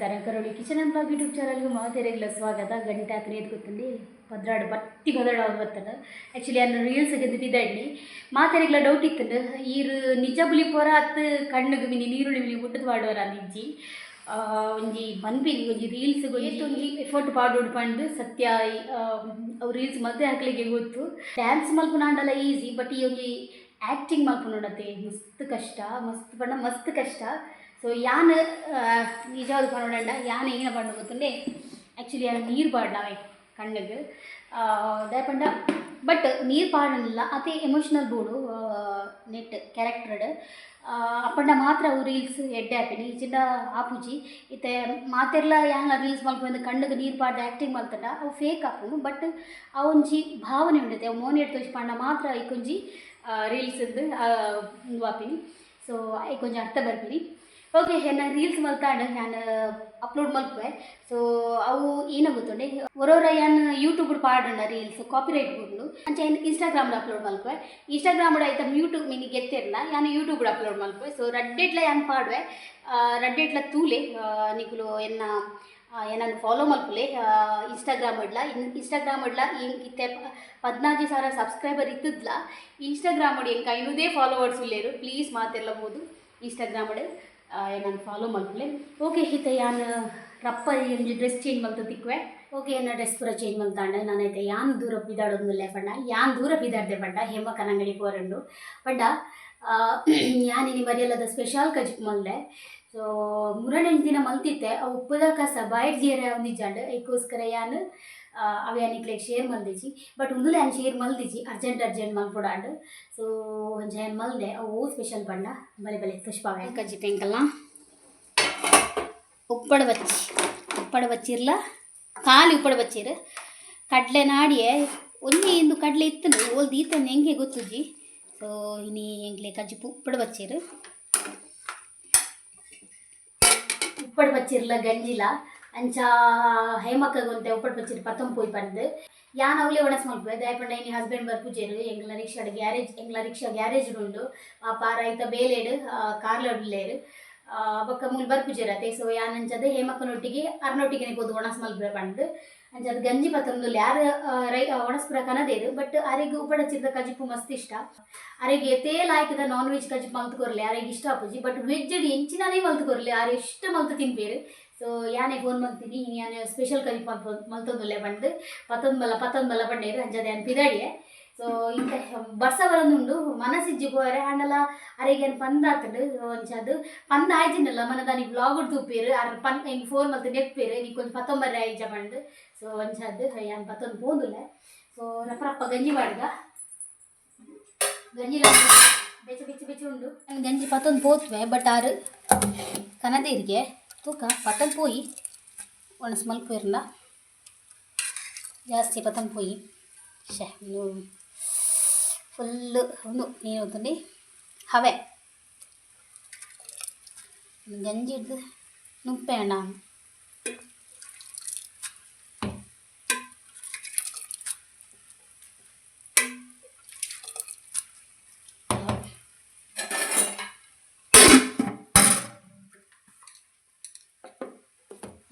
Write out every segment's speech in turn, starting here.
ನಮಸ್ಕಾರ Karoli kitchen and blog YouTube ಚಾನಲ್ಗೆ ಮಾತೆರೆಗ್ಲ ಸ್ವಾಗತ. ಗಂಟೆ ಆತನ ಎದ್ದು ಗೊತ್ತುಂಡಿ ಪದ್ರಾಡು ಬತ್ತಿ ಪದ್ರಾಡು ಅವ್ರು ಬರ್ತದೆ. ಆ್ಯಕ್ಚುಲಿ ಅನ್ನ ರೀಲ್ಸ್ ಬಿದ್ದಾಡ್ನಿ ಮಾತೆರೆಗ್ಲ ಡೌಟ್ ಇತ್ತು, ಈರು ನಿಜ ಬುಲಿ ಪೋರ ಅತ್ತು ಕಣ್ಣುಗು ಮಿನಿ ನೀರುಳ್ಳಿ ಮಿನಿ ಮುಟ್ಟದ ಪಾಡುವರ ಅಂದಿಜ್ಜಿ. ಒಂಜಿ ಪನ್ಪಿನಿ ಒಂಜಿ ರೀಲ್ಸ್ ಒಂಜಿ ಎಫರ್ಟ್ ಪಾಡೋಡು ಪಂಡು ಸತ್ಯ. ಅವು ರೀಲ್ಸ್ ಮಲ್ತೆ ಹಾಕ್ಲಿಕ್ಕೆ ಗೊತ್ತು. ಡ್ಯಾನ್ಸ್ ಮಲ್ಪುನಾಂಡಲ ಈಸಿ, ಬಟ್ ಈ ಒಂಜಿ ಆ್ಯಕ್ಟಿಂಗ್ ಮಲ್ಪುನಡತೆ ಮಸ್ತ್ ಕಷ್ಟ, ಮಸ್ತ್ ಪಂಡ ಮಸ್ತ್ ಕಷ್ಟ. ಸೊ ಯಾನ್ ನಿಜವಾದ ಪನೋಡಂಡ ಯಾನ್ ಏನ ಪಂಡ ಗೊತ್ತುಂಡೆ, ಆ್ಯಕ್ಚುಲಿ ಯಾನ್ ನೀರು ಪಾಡ್ನವೇ ಕಣ್ಣಿಗೆ ದಾಯೆ ಪಂಡ ಬಟ್ ನೀರು ಪಾಡಲಿಲ್ಲ ಅತೆ ಎಮೋಷ್ನಲ್ ಬೋಡು ನೆಟ್ ಕ್ಯಾರೆಕ್ಟರ್ಡ್ ಅಪ್ಪಂಡ ಮಾತ್ರ ಅವು ರೀಲ್ಸ್ ಎಡ್ಡೆ ಆಪಿನಿ ಇಜ್ಜಿಂಡ ಆಪುಜಿ. ಇತ್ತೆ ಮಾತೆರ್ಲ ಯಾನ್ಲ ರೀಲ್ಸ್ ಮಲ್ಪುಂದು ಕಣ್ಣಿಗೆ ನೀರು ಪಾಡ್ದು ಆ್ಯಕ್ಟಿಂಗ್ ಮಲ್ತಂಡ ಅವು ಫೇಕ್ ಆಪುಂಡು. ಬಟ್ ಅವು ಒಂಜಿ ಭಾವನೆ ಉಂಡತೆ ಅವು ಮೋನೆ ತೋಜಿ ಪಂಡ ಮಾತ್ರ ಐಕೊಂಜಿ ರೀಲ್ಸ್ ಉಂದು ಆಪಿನಿ. ಸೊ ಐಕೊಂಜಿ ಅರ್ಥ ಬರ್ಪಿನಿ. ಓಕೆ, ಎನ್ನ ರೀಲ್ಸ್ ಮಲ್ತಾಂಡ್ ಯಾನ್ ಅಪ್ಲೋಡ್ ಮಲ್ಪುವೆ. ಸೊ ಅವು ಏನ ಗೊತ್ತುಂಡೆ, ಒರೋರ ಯಾನ್ ಯೂಟ್ಯೂಬ್ ಪಾಡುಂಡ ರೀಲ್ಸ್ ಕಾಪಿರೈಟ್ ಬುಡ್ಡು ಅಂಚ ಯಾನ್ ಇನ್ಸ್ಟಾಗ್ರಾಮ್ ಅಪ್ಲೋಡ್ ಮಲ್ಪುವೆ. ಇನ್ಸ್ಟಾಗ್ರಾಮ್ ಐತ ಯೂಟ್ಯೂಬ್ ಮಿನಿ ಗೆತ್ತಿರ್ನ ಯಾನ್ ಯೂಟ್ಯೂಬ್ ಅಪ್ಲೋಡ್ ಮಲ್ಪುವೆ. ಸೊ ರಡ್ಡೆಟ್ಲ ಯಾನ್ ಪಾಡುವೆ, ರಡ್ಡೆಟ್ಲ ತೂಲೆ ನಿಕುಲು ಎನ್ನ ಏನನ್ನು ಫಾಲೋ ಮಲ್ಪುಲೆ. ಇನ್ಸ್ಟಾಗ್ರಾಮ್ ಇಡ್ಲ ಇನ್ಸ್ಟಾಗ್ರಾಮ್ ಇಡ್ಲ ಇತ್ತೆ 14,000 ಸಬ್ಸ್ಕ್ರೈಬರ್ ಇತ್ತದ್ಲ ಇನ್ಸ್ಟಾಗ್ರಾಮ್ ಎಂಕ್ ಐನೂದೇ ಫಾಲೋವರ್ಸ್ ಉಲ್ಲೇರು. ಪ್ಲೀಸ್ ಮಾತೆರ್ಲ ಬೋದು ಇನ್ಸ್ಟಾಗ್ರಾಮ್ ಏನನ್ನು ಫಾಲೋ ಮಲ್ಪುಲೆ. ಓಕೆ, ಇತ್ತೆ ಯಾನ್ ರಪ್ಪ ಒಂಜಿ ಡ್ರೆಸ್ ಚೇಂಜ್ ಮಲ್ತ ತಿಕ್ಕುವೆ. ಓಕೆ, ಎನ್ನ ಡ್ರೆಸ್ ಪೂರ ಚೇಂಜ್ ಮಲ್ತಾಂಡ ನಾನೈತೆ ಯಾನ್ ದೂರ ಪಿದಾಡೊಂದುಲ್ಲೆ ಪಂಡ ಯಾನ್ ದೂರ ಪಿದಾಡ್ದೆ ಪಂಡ ಹೇಮ ಕನಂಗಡಿ ಪೋರಂಡು ಪಂಡ ಯಾನ್ ಇನಿ ಮರಿಯಲ್ಲದ ಸ್ಪೆಷಲ್ ಕಜಿಪ್ ಮಲ್ದೆ. ಸೊ ಮುರಣೆ ದಿನ ಮಲ್ತಿತ್ತೆ ಅವು ಉಪ್ಪುದ ಕಸ ಬಾಯಿಡ್ ಜೀರ ಒಂದಿಜ್ಜಾಂಡ್ ಐಕೋಸ್ಕರ ಯಾನ್ ಅವು ಯಾನ್ ನಿಕ್ಲೆಗ್ ಶೇರ್ ಮಲ್ದಿಜಿ. ಬಟ್ ಉಂದುಲೇ ಯಾನ್ ಶೇರ್ ಮಲ್ದಿಜಿ, ಅರ್ಜೆಂಟ್ ಅರ್ಜೆಂಟ್ ಮಲ್ಪೊಡಾಂಡ್. ಸೊ ಒಂಜಿ ಯಾನ್ ಮಲ್ದೆ ಅವು ಸ್ಪೆಷಲ್ ಪಂಡ ಬಲೆ ಬಲೆ ತುಷ್ಪಾವೆ ಕಜಿಪ್ ಎಂಕಲ್ಲ ಉಪ್ಪಡ ಬಚ್ಚಿ ಉಪ್ಪಡ ಬಚ್ಚಿರ್ಲ ಖಾಲಿ ಉಪ್ಪಡ ಬಚ್ಚಿರು ಕಡಲೆ ನಾಡಿಯೆ ಒಂಜಿ ಇಂದು ಕಡಲೆ ಇತ್ತನು ಓಲ್ ದೀತನ್ ಎಂಕೆ ಗೊತ್ತುಜ್ಜಿ. ಸೊ ಇನಿ ಎಂಕ್ಲೆ ಕಜಿಪು ಉಪ್ಪಡ ಬಚ್ಚಿರು ಉಪ್ಪಡ ಬಚ್ಚಿರ್ಲ ಗಂಜಿಲ ಅಂಚ ಹೇಮಕ್ಕಗೊಂತೆ ಉಪ್ಪಡ ಬಚ್ಚಿರು ಪತ್ತೊಂದು ಪೋಯಿ ಪಂದ್ ಯಾನ್ ಅವಲೇ ಒಣಸ್ ಮಲ್ಪುವೆ. ದಾಯೆ ಪಂಡ ಇನಿ ಹಸ್ಬೆಂಡ್ ಬರ್ಪುಜೆರು, ಎಂಗ್ಲ ರಿಕ್ಷಾಡ್ ಗ್ಯಾರೇಜ್ ಎಂಗ್ಲ ರಿಕ್ಷಾ ಗ್ಯಾರೇಜ್ ಉಂಡು ಪಾಪ ರೈತ ಬೇಲೆಡ್ ಕಾರ್ಲಡ್ ಉಲ್ಲೇರು ಬೊಕ್ಕ ಮೂಲು ಬರ್ಪುಜೆರ್ ಅತೆ. ಸೊ ಯಾನ್ ಅಂಚದ ಹೇಮಕ್ಕನೊಟ್ಟಿಗೆ ಅರ್ನೊಟ್ಟಿಗೆ ಪೋದು ಒಣಸ್ ಮಲ್ಪುವೆ ಪಂದ್ ಅಂಚದ ಗಂಜಿ ಪತ್ತೊಂದುಲ್ಲೆ. ಆರ್ ರೈ ಒಣಸ್ ಪೂರ ಕನದೇರು, ಬಟ್ ಅರೆಗ್ ಉಪ್ಪಡಚ್ಚಿರ್ದ ಕಜಿಪು ಮಸ್ತ್ ಇಷ್ಟ. ಅರೆಗ್ ಏತೇ ಲಾಯ್ಕದ ನಾನ್ ವೆಜ್ ಕಜಿಪು ಮಲ್ತ್ ಕೊರ್ಲೆ ಅರೆಗ್ ಇಷ್ಟ ಆಪುಜಿ. ಬಟ್ ವೆಜ್ ಎಂಚಿನನೇ ಮಲ್ತ್ ಕೊರ್ಲೆ ಆರ್ ಇಷ್ಟ ಮಲ್ತ್ ತಿನ್ಪೇರು. ಸೊ ಯಾನೇ ಫೋನ್ ಮಲ್ತೀನಿ ಯಾನ್ ಸ್ಪೆಷಲ್ ಕಜಿಪು ಮಲ್ತೊಂದುಲ್ಲೆ ಪಂದ್ ಪತ್ತೊಂದು ಬಲ್ಲ ಪತ್ತೊಂದು ಬಲ್ಲ ಪಂಡೇರು ಅಂಚದ ಯಾನ್ ಪಿದಾಡಿಯೆ. ಸೊ ಇಂತ ಬರ್ಸ ಬರೊಂದುಂಡು ಮನಸಿಜ್ಜಿ ಪೋಯರೆ ಆಂಡಲ ಅರೆಗ್ ಯಾನ್ ಪಂದಾತುಂಡು ಒಂಚದು ಪಂದ್ ಆಯ್ಜಿನಲ್ಲ ಮನ ದಾನಿ ಬ್ಲಾಗ್ ತೂಪೇರು ಅರ್ ಪನ್ ಎಂಕ್ ಫೋನ್ ಮಲ್ತ್ ನೆಪ್ಪೇರು ನೀ ಕೊಂಚ ಪತ್ತೊಂಬರೆ ಆಯ್ಜ ಪಂದ್. ಸೊ ಒಂಚದು ಯಾನ್ ಪತ್ತೊಂದು ಪೋಂದುಲ್ಲೆ. ಸೊ ರಪ್ಪ ರಪ್ಪ ಗಂಜಿ ಪಾಡ್ಗ ಗಂಜಿಲ ಬೆಚ್ಚ ಬೆಚ್ಚ ಬೆಚ್ಚ ಉಂಡು. ಗಂಜಿ ಪತ್ತೊಂದು ಪೋತ್ವೆ ಬಟ್ ಆರು ಕನದೇರಿಗೆ ತೂಕ ಪತ್ತೊಂದು ಪೋಯಿ ಒಣಸ್ ಮಲ್ಪುವೆರ್ನ ಜಾಸ್ತಿ ಪತ್ತೊಂದು ಪೋಯಿ ಶೇ ಫುಲ್ಲು ಉಂದು ನೀರು ಹವೆ ಗಂಜಿ ಹಿಡ್ದು ನುಪ್ಪೆ ಅಣ್ಣ.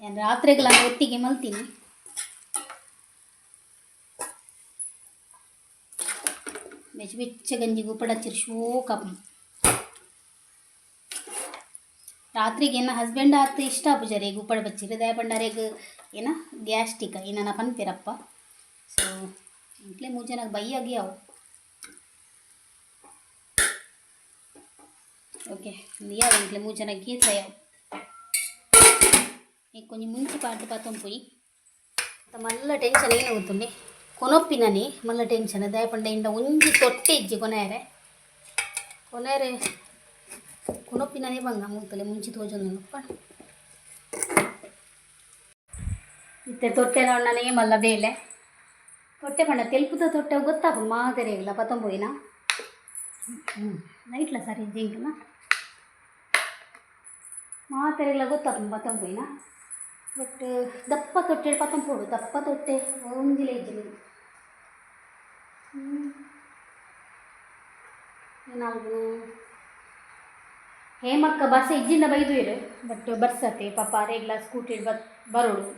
ನಾನು ರಾತ್ರಿಗೆಲ್ಲ ಒಟ್ಟಿಗೆ ಮಲ್ತೀನಿ. ಬೆಚ್ಚ ಬೆಚ್ಚ ಗಂಜಿಗೆ ಉಪ್ಪಡಚ್ಚಿರು ಶೋಕಪ್ಪ ರಾತ್ರಿಗೆ ಏನ ಹಸ್ಬೆಂಡ್ ಆತು ಇಷ್ಟ ಆಪುಜಾರು ಉಪ್ಪಡ ಬಚ್ಚಿರು ದಯ ಪಂಡಾರೆಗ್ ಏನ ಗ್ಯಾಸ್ಟಿಕ್ ಏನಾನ ಪನ್ಪೇರಪ್ಪ. ಸೊ ಇಂಟ್ಲೆ ಮೂರು ಜನಕ್ಕೆ ಬೈಯಾಗಿ ಅವು. ಓಕೆ ಯಾವ ಇಂಟ್ಲೆ ಮೂರು ಜನ ಗೀತ ಯಾವ ಈಗ ಕೊಂಚ ಮುಂಚೆ ಪಾಡ್ದು ಪತ್ತೊಂಪೊಯಿ ಮಲ್ಲ ಟೆನ್ಷನ್ ಏನು ಗೊತ್ತುಂಡೆ ಕೊನೊಪ್ಪಿನನಿ ಮಲ್ಲ ಟೆನ್ಷನ್ ದಾಯೆ ಪಂಡ ಇಂಡ ಒಂಜಿ ತೊಟ್ಟೆ ಇಜ್ಜಿ ಕೊನೆಯರೆ ಕೊನೆಯರೆ ಕೊನೊಪ್ಪಿನನೇ ಬಂಗ ಮೂತಲೆ ಮುಂಚೆ ತೋಜೊಂದು ಪಣ ಇತ್ತೆ ತೊಟ್ಟೆ ನಣ್ಣನೇ ಮಲ್ಲ ಬೇಲೆ ತೊಟ್ಟೆ ಪಂಡ ತೆಲ್ಪುದ ತೊಟ್ಟೆ ಗೊತ್ತಾಪುಂಡು ಮಾತೆರೆಗ್ಲ ಪತ್ತೊಂಪೊಯಿನ ಲೈಟ್ಲ ಸರಿ ಜಿಂಕನ ಮಾತೆರೆಗ್ಲ ಗೊತ್ತಾಪುಂಡು ಪತ್ತೊಂಪೊಯಿನ. ಬಟ್ ದಪ್ಪ ತೊಟ್ಟೆ ಪತ್ತೊಂಪೊಡು ದಪ್ಪ ತೊಟ್ಟೆ ಒಂಜಿಲ ಇಜ್ಜಿ ನಾಲ್ಕು ಹೇಮಕ್ಕ ಬರ್ಸ ಇಜ್ಜಿಂದ ಬೈದುವೆರು, ಬಟ್ ಬರ್ಸತೆ ಪಾಪ ಅರೆಗ್ಲ ಸ್ಕೂಟಿ ಬತ್ ಬರೋಡು,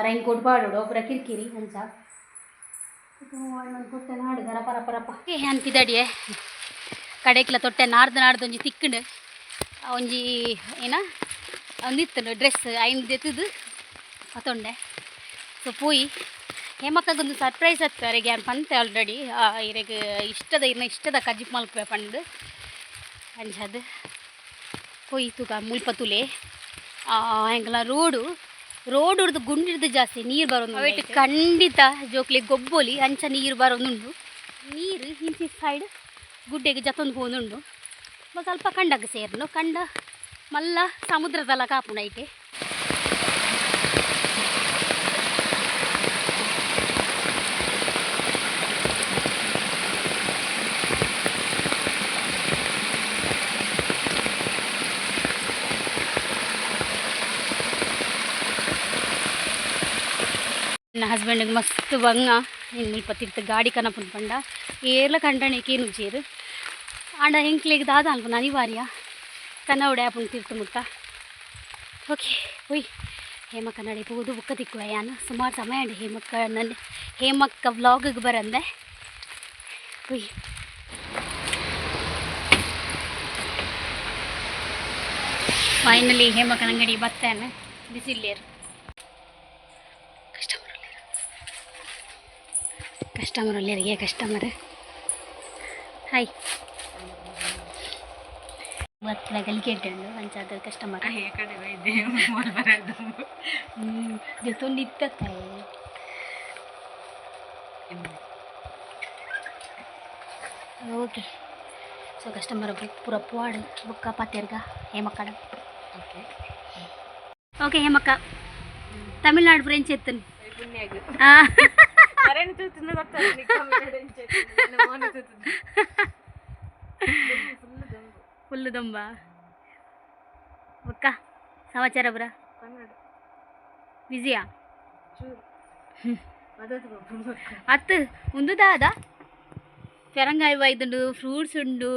ರೈನ್ ಕೋಟ್ ಪಾಡೋಡು, ಪೂರ ಕಿರಿಕಿರಿ ಅಂಚ. ತೊಟ್ಟೆ ನಾಡು ರಪ ರಪ ರಪ ಅನ್ಪಿದಡಿಯೆ ಕಡೆಕ್ಲ ತೊಟ್ಟೆ ನಾಡ್ದು ನಾಡ್ದು ಒಂಜಿ ತಿಕ್ಕಂಡು ಒಂಜಿ ಏನ ಒಂದಿತ್ತುಂಡು ಡ್ರೆಸ್ ಐನ್ ದೆತ್ತದು ಪತೊಂಡೆ. ಸೊ ಪೋಯಿ ಹೇಮಕ್ಕಗೊಂದು ಸರ್ಪ್ರೈಸ್ ಅತ್ತು ಅರೆಗೆ ಯಾನ್ ಪಂತೆ ಆಲ್ರೆಡಿ ಇರೆಗ್ ಇಷ್ಟದ ಇರ್ನ ಇಷ್ಟದ ಕಜಿಪ್ ಮಲ್ಪುವೆ ಪಂದ್. ಅಂಚಾದ್ ಪೋಯಿ ತೂಕ ಮುಲ್ಪ ತೂಲೆ ಎಂಕಲ್ನ ರೋಡು ರೋಡ್ ಹಿಡ್ದು ಗುಂಡಿಡ್ದು ಜಾಸ್ತಿ ನೀರು ಬರೋದು. ಅವೆಟ್ ಖಂಡಿತ ಜೋಕ್ಲಿ ಗೊಬ್ಬೊಲಿ ಅಂಚ ನೀರು ಬರೋದುಂಡು. ನೀರು ಇಂಚಿ ಸೈಡ್ ಗುಡ್ಡೆಗೆ ಜತ್ತೊಂದು ಪೋವೊಂದುಂಡು. ಬೊಕ ಅಲ್ಪ ಕಂಡಗ್ ಸೇರುಂಡು, ಕಂಡ ಮಲ್ಲ ಸಮುದ್ರದಲ ಕಾಪುಂಡು ಐಕೆ. ನನ್ನ ಹಸ್ಬೆಂಡ್ಗೆ ಮಸ್ತ್ ಬಂಗ ಇನ್ನು ಮುಲ್ಪ ತಿರ್ತ್ ಗಾಡಿ ಕನಪುಂಡು ಪಂಡ ಏರ್ಲ ಕಂಡಣೆ ಕೇನುಜೆರ್. ಆಂಡ ಎಂಕ್ಲೆಗ್ ದಾದ ಅನ್ಪುನ ಅನಿವಾರ್ಯ ಕನವಡೆ ಆಪುಂಡು ತಿರ್ತ್ ಮುಟ್ಟ. ಓಕೆ ಪೋಯ್ ಹೇಮಕ್ಕ ನಡೆ ಪೋದು ಬೊಕ್ಕ ತಿಕ್ಕುವೆ ಯಾನ್. ಸುಮಾರು ಸಮಯ ಆಂಡ್ ಹೇಮಕ್ಕ ನನ್ನ ಹೇಮಕ್ಕ ವ್ಲಾಗಿಗೆ ಬರಂದೆ. ಪೋಯ್ ಫೈನಲಿ ಹೇಮಕ್ಕನ ಅಂಗಡಿ ಬತ್ತೇನೆ. ಬಿಸಿಲ್ಲೇರು ಕಸ್ಟಮರ್ ಕಸ್ಟಮರ್ ಅಲ್ಲೇರಿಗೆ ಕಸ್ಟಮರ್. ಹಾಯ್ ಬತ್ತಲ ಗಲಿಗೆ ಉಂಡು ಅಂಚಾದ ಕಸ್ಟಮರ್. ಜೊತೊಂದು. Okay, so customer ಪೂರ ಪೋವಾಡ್ ಬೊಕ್ಕ ಪಾತೆರ್ಗ ಹೇಮಕ್ಕಡ. ಓಕೆ ಹೇಮಕ್ಕ, ತಮಿಳ್ನಾಡು ಫ್ರೆಂಚ್ ಎತ್ತನ್. ಆ. ಫುಲ್ ದೊಂಬ. ಬೊಕ್ಕ ಸಮಾಚಾರ ಬುರ? ಬಿಸಿಯಾ ಅತ್ತು ಉಂದು ದಾದ ಪೆರಂಗಾಯಿ ಬೈದುಂಡು, ಫ್ರೂಟ್ಸ್ ಉಂಡು.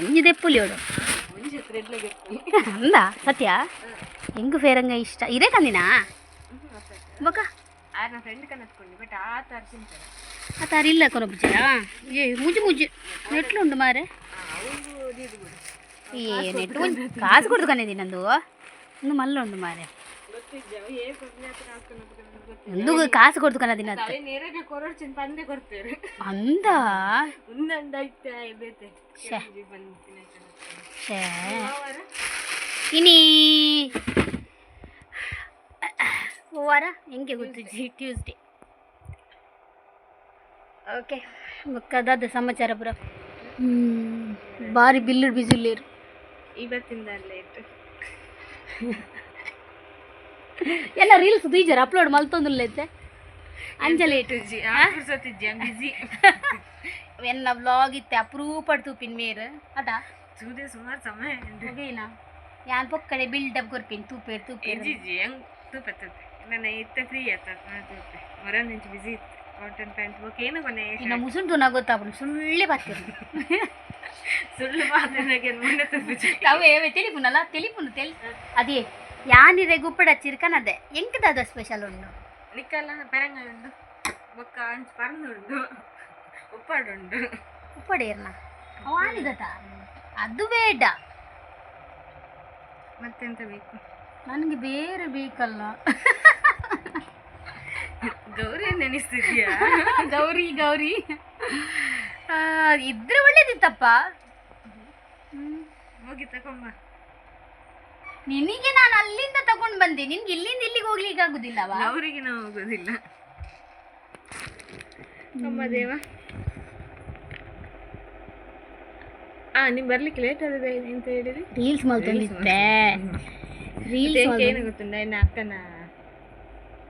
ಒಂಜಿ ದೆಪ್ಪುಲಿ ಅವಳು ಅಂದ ಸತ್ಯ ಹೆಂಗು ಫೇರಂಗ ಇಷ್ಟ ಇರೇ ಕಂದಿನಾ ಬೊಕ. ಆ ತಾರ ಇಲ್ಲ ಕೊನೊಪುಜಾ? ಏ ಮುಜಿ ಮುಜಿ ನೆಟ್ಲು ಉಂಡು ಮಾರೆ. ಏ ನೆಟ್ಟು ಒಂಜಿ ಕಾಸು ಕೊಡ್ದು ಕನೆದಿ ನಂದು ಒಂದು ಮಲ್ಲ ಉಂಡು ಮಾರೆ. ಒಂದು ಕಾಸು ಕೊಡ್ದು ಕನದಿನ ಅಂದ. ಶ್ಯೆ ಶ್ಯೆ. ಇನಿ ವಾರ ಹೆಂಗೆ ಗೊತ್ತಿಜ್ಜಿ, ಟ್ಯೂಸ್ಡೇ. ಓಕೆ, ಬೊಕ್ಕ ಸಮಾಚಾರ ಪೂರ? ಬಾರಿ ಬಿಲ್ಲು ಬಿಸಿಲೇರು. ಇವತ್ತಿಂದ ಲೇಟ್. ಎಲ್ಲ ರೀಲ್ಸ್ ತೂಜಾರ ಅಪ್ಲೋಡ್ ಮಲ್ತೊಂದುಲ್ಲೆತ್ತೆ ಅಂಚ ಲೇಟ್. ಬಿಸಿ. ಎನ್ನ ವ್ಲಾಗ್ ಇತ್ತೆ ಅಪರೂಪಡ್ ತೂಪಿನ್ ಮೇರ್ ಅದ. ತೂದೆ ಸುಮಾರು ಸಮಯ. ಓಕೆನಾ, ಯಾನ್ ಪೊಕ್ಕಡೆ ಬಿಲ್ಡಪ್ ಕೊರ್ಪಿನ್ ತೂಪೇರ್ ತೂಪೇರ್. ಇಜ್ಜಿ, ಹೆಂಗ್ ತೂಪೆ ತೂಪೆ. ನನ್ನ ಇತ್ತೆ ಫ್ರೀ ಆತ ತೂಪೆ. ಹೊರ ನಿಂಚು ಬಿಸಿ ಇತ್ತು, ಕಾಟನ್ ಪ್ಯಾಂಟ್ ಬೊಕ್ಕ ಏನು ಕೊನೆ. ಇನ್ನು ಮುಸುಂಟು ನಾ ಗೊತ್ತಾಪುಂಡು, ಸುಳ್ಳೆ ಬರ್ತಿರು. ಸುಳ್ಳು ಮಾತನಾಗೆ ಮೊನ್ನೆ ತೂಪುಜಿ. ಅವೇ ತೆಲಿಪುನಲ್ಲ ತೆಲಿಪುನು ತೆಲಿ ಅದೇ ಯಾನಿರೆ ಗುಪ್ಪಡ ಚಿರ್ಕನದೆ ಎಂಕದಾದ ಸ್ಪೆಷಲ್ ಉಂಡು? ನಿಕ್ಕಲ್ಲ ಪೆರಂಗ ಉಂಡು, ಬೊಕ್ಕ ಅಂಚು ಪರ್ಂದು ಉಂಡು, ಉಪ್ಪಾಡು ಉಂಡು. ಉಪ್ಪಡೇರ್ನ ಅವಾನಿದತ ಅದು ಬೇಡ. ಮತ್ತೆಂತ ಬೇಕು? ನನಗೆ ಬೇರೆ ಬೇಕಲ್ಲ. ಗೌರಿ ನೆನೆಸ್ತಿದ್ಯಾ? ಗೌರಿ ಗೌರಿ ಇದ್ರೆ ಒಳ್ಳೇದಿತ್ತಪ್ಪ. ಹೋಗಿ ತಗೊಂಬ. ನಿನಗೆ ನಾನು ಅಲ್ಲಿಂದ ತಗೊಂಡು ಬಂದೆ, ನಿನ್ಗೆ ಇಲ್ಲಿಂದ ಇಲ್ಲಿಗೆ ಹೋಗ್ಲಿಕ್ಕೆ ಆಗುದಿಲ್ಲವಾ? ಗೌರಿಗೆ ನಾವು ಹೋಗೋದಿಲ್ಲ ಅಮ್ಮ ದೇವ. ಆ ನಿಮ್ ಬರ್ಲಿಕ್ಕೆ ಲೇಟ್ ಆಗಿದೆ ಎಂತ ಹೇಳಿರಿ? ರೀಲ್ಸ್ ಮಲ್ತೊಂದಿತ್ತೆ ರೀಲ್ಸ್. ಏನು ಗೊತ್ತುಂಡ, ಎನ್ನ ಅಕ್ಕನ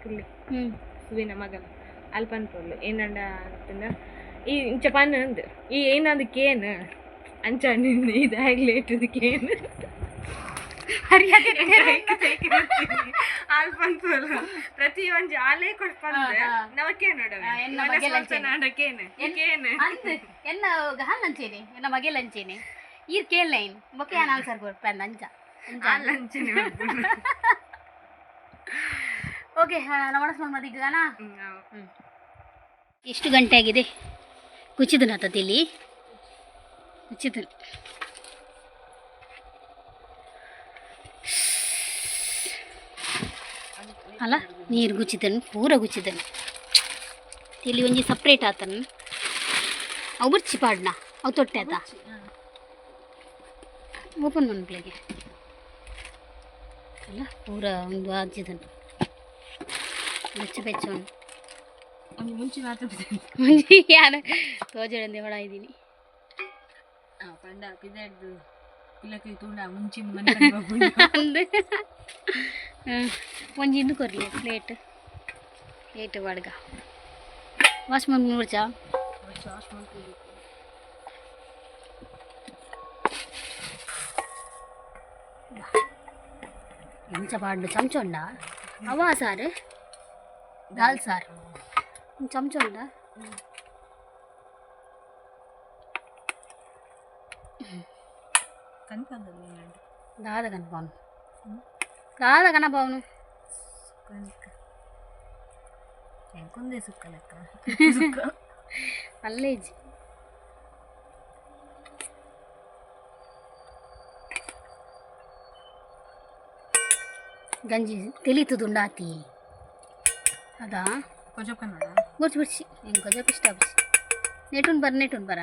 ಪುಳ್ಳಿ ಸುವಿನ ಮಗನ ಅಲ್ಪನ್ ಪೊರ್ಲು ಏನಂಡ ಗೊತ್ತುಂಡ, ಈ ಇಂಚ ಪನ್ ಅಂದ್ ಈ ಏನಂದು ಕೇನ್ ಅಂಚ ಇದಾಗ್ಲಿ ಲೇಟ್ ಕೇನ್. ಮರ್ಯಾದೆ. ಆಲ್ ಪನ್ಪುವಲ್ಲ ಪ್ರತಿ ಒಂಜಿ ಆಲೇ ಕೊಡ್ಪಂದೆ. ನವಕೇನು. ಎನ್ನ ಮಗೆಲ್ ಅಂಚೆನೆ. ನಾಡಕೇನು ಕೇನು. ಅಂದ್ ಎನ್ನ ಗಹನ್ ಅಂಚೇನೆ, ಎನ್ನ ಮಗೆಲ್ ಅಂಚೇನೆ. ಈರ್ ಕೇಳ್ ಬೊಕ್ಕ ಯಾನ್ ಆನ್ಸರ್ ಕೊರ್ಪೆ ಅಂಚ ಅಂಚ. ಆಲ್ ಅಂಚೆನೆ. ಓಕೆ, ನಮಸ್ಕಾರ ಮದಿಗಾನ. ಎಷ್ಟು ಗಂಟೆ ಆಗಿದೆ? ಕುಚಿದನ ಇಲ್ಲಿ ಕುಚಿದನ್. ಅಲ್ಲ, ನೀರು ಗುಚ್ಚಿದನು, ಪೂರ ಗುಚ್ಚಿದನು. ಇಲ್ಲಿ ಒಂಜಿ ಸಪ್ರೇಟ್ ಆತನ. ಅವು ಬುರ್ಚಿ ಪಾಡ್ನ, ಅವು ತೊಟ್ಟೆ ಆತ. ಓಪನ್ ಮನ್ಪ್ಲೆಗೆ ಅಲ್ಲ, ಪೂರ ಒಂದು ಆಜಿದನು, ಬೆಚ್ಚ ಬೆಚ್ಚ ಉಂಟು. ಒಂಜಿ ಮುಂಚೆ ಮಾತ್ರ. ಮುಂಚೆ ಯಾರು ತೋಜಡಂದೆ ಹೊಡ ಇದ್ದೀನಿ. ಪಂಡ ಪಿದಾಡ್ದು ಕುಲಕ್ಕೆ ತೂಂಡ ಮುಂಚಿನ ಮನೆ. ಅಂದು ಒಂಜಿ ಇಂದು ಕೊರ್ಲಿ ಪ್ಲೇಟ್, ಪ್ಲೇಟ್ ಬಾಡ್ಗ. ವಾಶ್ ಮಾಡಿ ನೋಡ್ಚಾ. ಎಂಚ ಪಾಡ್ಲು? ಚಮಚ ಉಂಡಾ? ಅವ ಸಾರು, ದಾಲ್ ಸಾರು. ಚಮಚ ಉಂಡಾ? ದಾದ ಕನಪಾವನು, ದಾದ ಕನಪಾವನು. ಎಂಕೊಂದೇ ಸುಕ್ಕ ಲೆಕ್ಕ. ಅಲ್ಲೇ ಇಜ್ಜಿ. ಗಂಜಿ ತಿಳಿತದುಂಡಾತಿ ಅದಾ. కొంచెం ಕನ್ನಡ. ಬುರ್ಚಿ ಬುರ್ಚಿ, ಹೆಂಗೆ ಕೊಜಪ್ ಇಷ್ಟ ಬುರ್ಚಿ. ನೆಟುನ್ ಬರ, ನೆಟುನ್ ಬರ.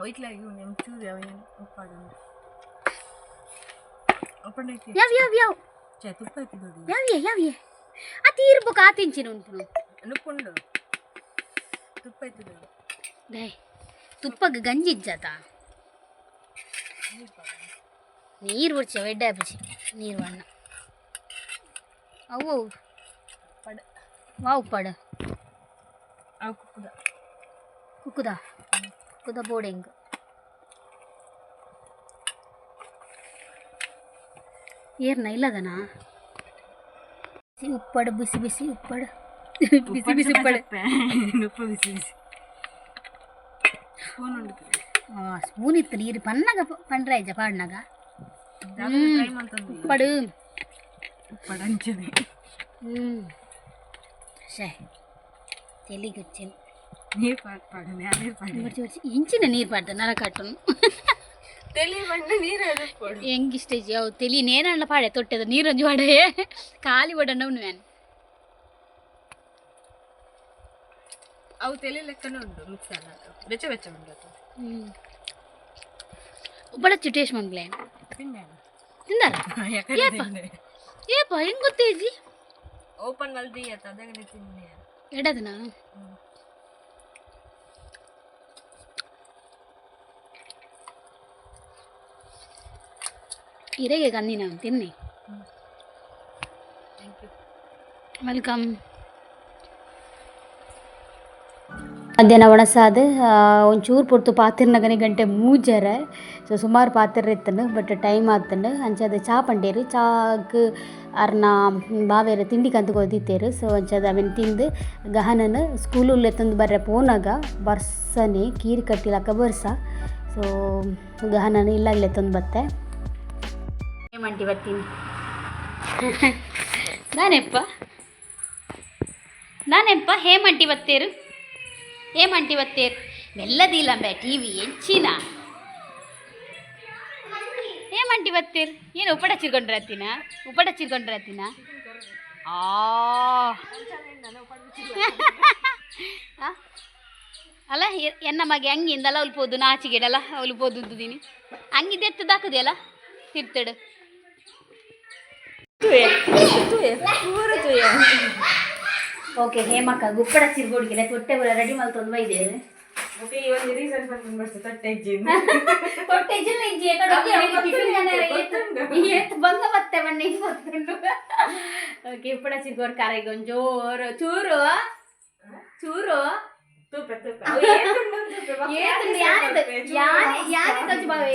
ವೈಟ್ಲಾಗಿ ಒಂದು ಚೂರು ಅವೇನು ಉಪ್ಪಾಡು ಉಪ್ಪಂಡೈತಿ. ಯಾವ ಯಾವ ಯಾವ? ಛೇ, ತುಪ್ಪ ಐತಿ ದೊಡ್ಡ. ಯಾವ ಯಾವ? ಅತಿ ಇರ್ಬೇಕು, ಆ ತಿಂಚಿನ ಉಂಟು. ನುಪ್ಪುಂಡು, ತುಪ್ಪ ಐತಿ ದೊಡ್ಡ. ದೈ ತುಪ್ಪಗೆ ಗಂಜಿ ಇಜ್ಜಾತ. ನೀರು ಬುರ್ಚಿ, ಎಡ್ಡೆ ಬುರ್ಚಿ ನೀರು ಬಣ್ಣ ಅವು. ಪಡ. ವಾ ಉಪ್ಪಾಡು? ಅವು ಕುಕ್ಕುದ. ಕುಕ್ಕುದ, ಕುಕ್ಕುದ ಬೋಡೆಂಗ್. ಏರ್ನ ಇಲ್ಲದನಾ? ಉಪ್ಪಾಡು, ಬಿಸಿ ಬಿಸಿ ಉಪ್ಪಾಡು, ಬಿಸಿ ಬಿಸಿ ಉಪ್ಪಾಡು. ಉಪ್ಪು ಬಿಸಿ ಬಿಸಿ, ಸ್ಪೂನ್ ಉಂಡು. ಸ್ಪೂನ್ ಇತ್ತು. ನೀರು ಪನ್ನಾಗ ಪಂಡ್ರ ಇಜ್ಜ ಪಾಡ್ನಾಗ. ಟ್ರೈ ಮಾಡ್ತಂದು. ಉಪ್ಪಾಡು. ಉಪ್ಪಾಡು ಅಂಚನೆ. ಶೇ ತೆಲಿಗೆ. ನೀರು ಪಾಡು ಪಾಡು, ನೀರು ಪಾಡು. ಬರ್ಚಿ ಬರ್ಚಿ ಇಂಚಿನ ನೀರು ಪಾಡ್ದ ನರ ಕಟ್ಟುನು. ತೆಲಿ ಬಣ್ಣ ನೀರು ಅದು ಪೋಡು. ಹೆಂಗೆ ಇಷ್ಟ ಇಜ್ಜಿ ಅವು. ತೆಲಿ ನೇನಣ್ಣ ಪಾಡೆ ತೊಟ್ಟೆದ ನೀರೊಂಜಿ ಪಾಡೆ, ಖಾಲಿ ಒಡಣ್ಣ ಉಣ್ಣು ಮ್ಯಾನ್. ಅವು ತೆಲಿ ಲೆಕ್ಕನೇ ಉಂಟು, ಮಿಕ್ಸ್ ಅಲ್ಲ, ಬೆಚ್ಚ ಬೆಚ್ಚ ಉಂಟು ಅದು. ಹ್ಞೂ, ಉಪ್ಪಡಚ್ಚು ಟೇಸ್ಟ್ ಮನ್ಪ್ಲೆ. ತಿಂದೆ. ತಿಂದಾರ? ಯಾಕಂದ್ರೆ ಏಪ? ಏಪ, ಹೆಂಗೆ ಗೊತ್ತೇಜಿ? ಓಪನ್ ಮಲ್ದಿ ಆತ ಅದಾಗನೆ ತಿಂದೆ. ಎಡದನ? ಇರೆಗೆ ಕಂದಿನ ತಿನ್ನಿ. Thank you. Welcome. ಮಧ್ಯಾಹ್ನ ಒಣಸಾದ ಒಂಚೂರು ಪೊರ್ತು ಪಾತಿರ್ನಗನೆ ಗಂಟೆ ಮೂಜರೆ. ಸೊ ಸುಮಾರು ಪಾತಿರ ಇತ್ತಂಡು, ಬಟ್ ಟೈಮ್ ಆತಂಡು. ಅಂಚಾದ ಚಾ ಪಂಡೇರು, ಚಾಕ್ ಅರ್ನ ಬಾವೇರು ತಿಂಡಿ ಕಂತು ಕೊದಿತ್ತೇರು. ಸೊ ಅಂಚಾದ ಅವೆನ್ ತಿಂದು ಗಹನನ ಸ್ಕೂಲುಲ್ಲೆ ತಂದು ಬರ್ರೆ ಪೋನಾಗ ಬರ್ಸನೆ, ಕೀರು ಕಟ್ಟಿಲಕ್ಕ ಬರ್ಸ. ಸೊ ಗಹನನ ಇಲ್ಲಾಗಲೇ ತಂದು ಬತ್ತೆ. ಏಮಂಟಿ ಬರ್ತೀನಿ ನಾನೆಪ್ಪ, ನಾನೆಪ್ಪ. ಹೇಮಂಟಿ ಬತ್ತೇರು, ಏಮಂಟಿ ಬತ್ತೇರು. ಮೆಲ್ಲದಿಲ್ಲಂಬೆ ಟಿವಿ ಎಂಚಿನ. ಏಮಂಟಿ ಬತ್ತೇರು? ಏನು ಉಪ್ಪಡ ಚಿರ್ಕೊಂಡ್ರತ್ತೀನ? ಉಪ್ಪಡ ಚಿರ್ಕೊಂಡ್ರತ್ತೀನ? ಆ ಆ? ಅಲ್ಲ, ಎನ್ನ ಮಗೆ ಅಂಗಿಂದಲ್ಲ ಉಲ್ಪೋದು ನಾಚಿಗೆಡಲ್ಲ ಉಲ್ಪೋದು ಉದ್ದುದೀನಿ. ಅಂಗಿದ್ದು ಎತ್ತದಾಕದೆಯಲ್ಲ ತಿರ್ತಡು. ಓಕೆ ಹೇಮಕ್ಕ, ಗುಪ್ಪಡ ಚಿರ್ಗೋಡಿಗೆಲ್ಲ ತೊಟ್ಟೆ ರೆಡಿ ಮಲ್ತೊಂದು ಬೈದೇರು. ಓಕೆ, ಈ ಒಂದು ರೀಸನ್ ಬಂದು ಬರ್ಸ ತಟ್ಟೆ ಇಜ್ಜಿ. ತೊಟ್ಟೆ ಇಜ್ಜಿಲ್ಲ ಇಜ್ಜಿ. ಏತ್ ಬಂದ ಮತ್ತೆ ಬಣ್ಣ ಗೊತ್ತುಂಟು. ಓಕೆ, ಉಪ್ಪಡ ಚಿರ್ಗೋರ್ ಕಾರೆಗೆ ಒಂಜೋರು ಚೂರು ಚೂರು.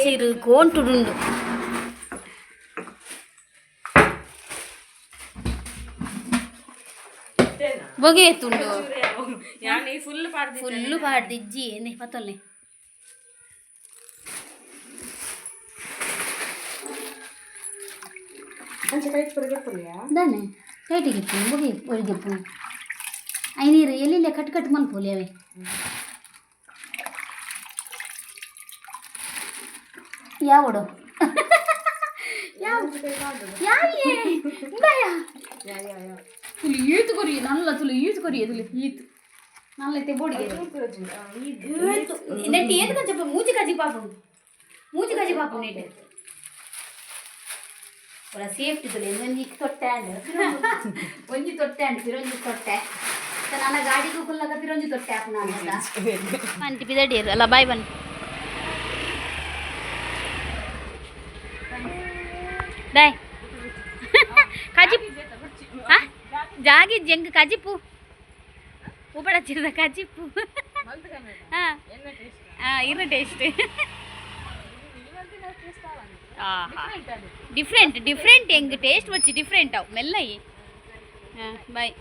ಚಿರು ಕೋಂಟುಡುಂಡು. ಬೊಗೆ ತುಂಡು. ಯಾನ್ ಈ ಫುಲ್ ಪಾಡ್ದಿ. ಫುಲ್ಲು ಪಾಡ್ದಿಜ್ಜಿ ಏನೇ ಪತ್ತೊಲ್ಲೆ. ಅಂಚೆ ಕೈಟ್ ಪುರ. ದಾನೆ ಕೈಟಿಗೆ ಇಪ್ಪು ಬೊಗೆ ಒಳಗೆಪ್ಪು I ನೀರು ಎಲ್ಲೆಲ್ಲ ಕಟ್ ಕಟ್ ಮನ್ಪೋಲಿ ಅವೇ. ಯಾವಡು ಯಾವ ಯಾಯೇ ಇಂದಾಯ. ಯಾ ಯಾ ಯಾ. ತುಲಿ ಈತು ಕೊರಿ ನಲ್ಲ ತುಲಿ ಈತು ಕೊರಿ ತುಲಿ ಈತು ನಲ್ಲೈತೆ ಬೋಡಿಗೆ. ಏತು ನೆಟ್ಟಿ ಏತು ಕಂಚಪ್ಪ ಮೂಚಿ ಕಾಜಿ ಪಾಪ, ಮೂಚಿ ಕಾಜಿ ಪಾಪ ನೆಟ್ಟಿ. ಒಳ ಸೇಫ್ಟಿ ತುಲಿ ಒಂಜಿ ತೊಟ್ಟೆ ಅಂಡ್ ಒಂಜಿ ತೊಟ್ಟೆ ಅಂಡ್ ಪಿರೊಂಜಿ ತೊಟ್ಟೆ. ನನ್ನ ಗಾಡಿಗೂ ಕುಲ್ಲಗ ಪಿರೊಂಜಿ ತೊಟ್ಟೆ ಹಾಕು ನಾನು. ಅಂಟಿ ಪಿದಡಿಯರು ಅಲ್ಲ. ಬಾಯ್ ಬನ್ನಿ ಬಾಯ್. ಕಜಿಪ್ ಜಾಗಿ ಜಂಗ್ ಕಜಿಪು ಉಪಡ ಚಿರದ ಕಜಿಪು. ಹಾಂ ಹಾಂ, ಇರ್ನ ಟೇಸ್ಟ್. Different different. ಹೆಂಗ್ ಟೇಸ್ಟ್ ಬಚ್ಚಿ ಡಿಫ್ರೆಂಟ್ ಅವು ಮೆಲ್ಲಯಿ. ಹಾಂ, ಬಾಯ್.